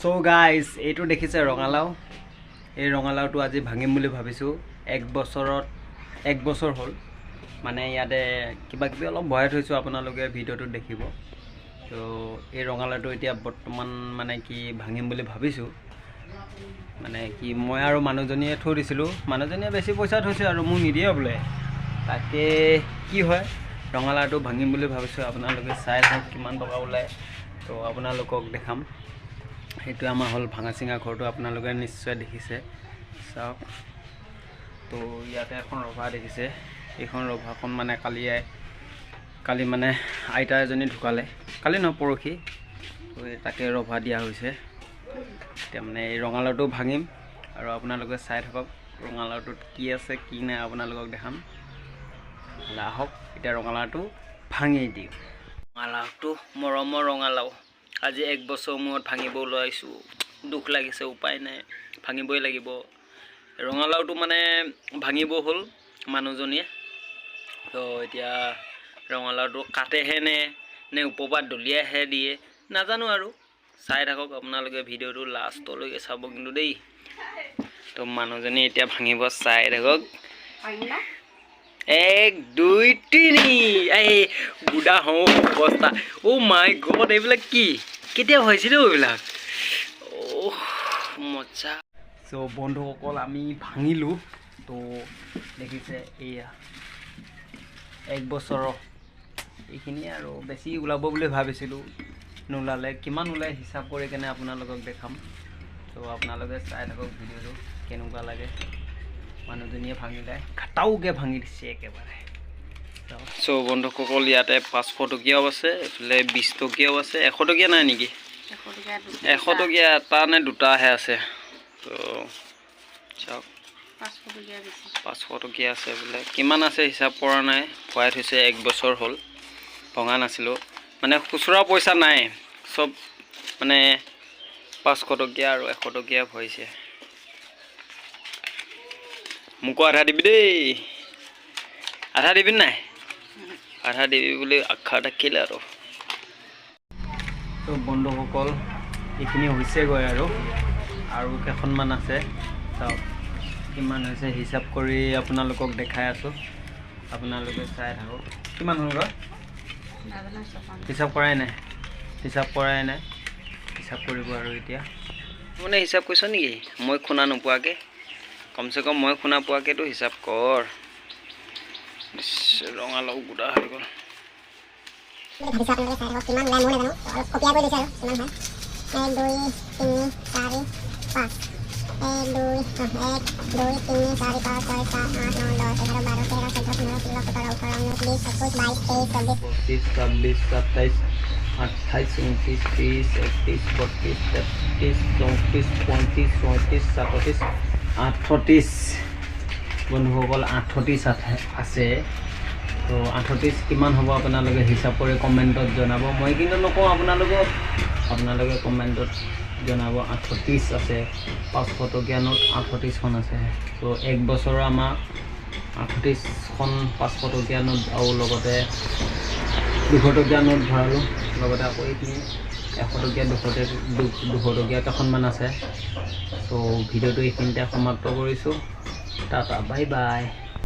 চ' guys, এইটো দেখিছে ৰঙালাও। এই ৰঙালাওটো আজি ভাঙিম বুলি ভাবিছোঁ। এক বছৰ হ'ল, মানে ইয়াতে কিবা কিবি অলপ ভৰাই থৈছোঁ, আপোনালোকে ভিডিঅ'টোত দেখিব। তো এই ৰঙালাওটো এতিয়া বৰ্তমান মানে কি ভাঙিম বুলি ভাবিছোঁ। মানে কি মই আৰু মানুহজনীয়ে থৈ দিছিলোঁ, মানুহজনীয়ে বেছি পইচা থৈছে আৰু মোক নিদিয়ে বোলে। তাকে কি হয়, ৰঙালাওটো ভাঙিম বুলি ভাবিছোঁ। আপোনালোকে চাই চাওক কিমান টকা ওলায়, তো আপোনালোকক দেখাম। সেইটো আমাৰ হ'ল ভাঙা চিঙা ঘৰটো, আপোনালোকে নিশ্চয় দেখিছে। চাওক, তো ইয়াতে এখন ৰভা দেখিছে। এইখন ৰভাখন মানে কালি মানে আইতা এজনী ঢুকালে, কালি নহয় পৰহি, তো তাকে ৰভা দিয়া হৈছে। এতিয়া মানে এই ৰঙালাওটো ভাঙিম আৰু আপোনালোকে চাই থাকক ৰঙালাওটোত কি আছে কি নাই, আপোনালোকক দেখাম। আহক এতিয়া ৰঙালাওটো ভাঙি দিওঁ। ৰঙালাওটো মৰমৰ ৰঙালাও, আজি এক বছৰ মূৰত ভাঙিব ওলাইছোঁ। দুখ লাগিছে, উপায় নাই, ভাঙিবই লাগিব। ৰঙালাওটো মানে ভাঙিব হ'ল মানুহজনীয়ে। তো এতিয়া ৰঙালাওটো কাটেহে নে ওপৰৰ পৰা দলিয়াইহে দিয়ে নাজানো আৰু। চাই থাকক আপোনালোকে ভিডিঅ'টো লাষ্টলৈকে চাব কিন্তু দেই। তো মানুহজনী এতিয়া ভাঙিব, চাই থাকক। 1 2 3, এই বুঢ়া হওঁ অৱস্থা। অ' মাই গড, এইবিলাক কি কেতিয়া হৈছিলে এইবিলাক? অ' মজা। চ' বন্ধুসকল, আমি ভাঙিলোঁ। তো দেখিছে এয়া এক বছৰৰ এইখিনিয়ে আৰু বেছি ওলাব বুলি ভাবিছিলোঁ, নোলালে। কিমান ওলাই হিচাপ কৰি কেনে আপোনালোকক দেখাম। ত' আপোনালোকে চাই থাকক ভিডিঅ'টো কেনেকুৱা লাগে। মানুহজনীয়ে ভাঙিলে, খাটাওকৈ ভাঙি দিছে একেবাৰে। চ' বন্ধুসকল, ইয়াতে 500 টকীয়াও আছে, এইফালে 20 টকীয়াও আছে। 100 টকীয়া নাই নেকি? 100 টকীয়া এটা নে দুটাহে আছে। ত' চাওক, 500 টকীয়া আছে বোলে। কিমান আছে হিচাপ কৰা নাই, ভৰাই থৈছে। এক বছৰ হ'ল ভঙা নাছিলোঁ, মানে খুচুৰা পইচা নাই, চব মানে 500 টকীয়া আৰু 100 টকীয়া ভৰিছে। মোকো আধা দিবি দেই, আধা দিবি নাই? আধা দিবি বুলি আশা থাকিলে আৰু। ত' বন্ধুসকল, এইখিনি হৈছেগৈ আৰু কেইখনমান আছে। চাওক কিমান হৈছে, হিচাপ কৰি আপোনালোকক দেখাই আছোঁ, আপোনালোকে চাই থাকক। কিমান হ'লগৈ হিচাপ কৰাই নাই, হিচাপ কৰাই নাই, হিচাপ কৰিব আৰু এতিয়া। মানে হিচাপ কৰিছ নেকি? মই শুনা নোপোৱাকৈ, কমচে কম মই শুনা পোৱাকৈতো হিচাপ কৰ। ৰঙালাও গুড়া হৈ গ'ল। ভাবিছোঁ আপোনালোকে চাই থাকক কিমান ওলাই, ময়ো নাজানো, অলপ কপিয়াই কৰি দিছোঁ আৰু কিমান হয়। 1 2 3 4 5, 1 2 1 2 3 4 5 6 7 8 9 10 11 12 13 14 15 16 17 18 19 20 21 22 23 24 25 26 27 28 29 30 31 32 33 34 35 36 37 38। বন্ধুসকল, 38 আছে। তো 38 কিমান হ'ব আপোনালোকে হিচাপ কৰি কমেণ্টত জনাব। মই কিন্তু নকওঁ আপোনালোকক, আপোনালোকে কমেণ্টত জনাব। 38 আছে, 500 টকীয়া নোট 38খন আছে। তো এক বছৰৰ আমাৰ 38খন 500 টকীয়া নোট আৰু লগতে 200 টকীয়া নোট ভৰালোঁ। লগতে আকৌ এইখিনি 100 টকীয়া, 200 টকীয়া কেইখনমান আছে। চ' ভিডিঅ'টো এইখিনিতে সমাপ্ত কৰিছোঁ। Tata, bye bye.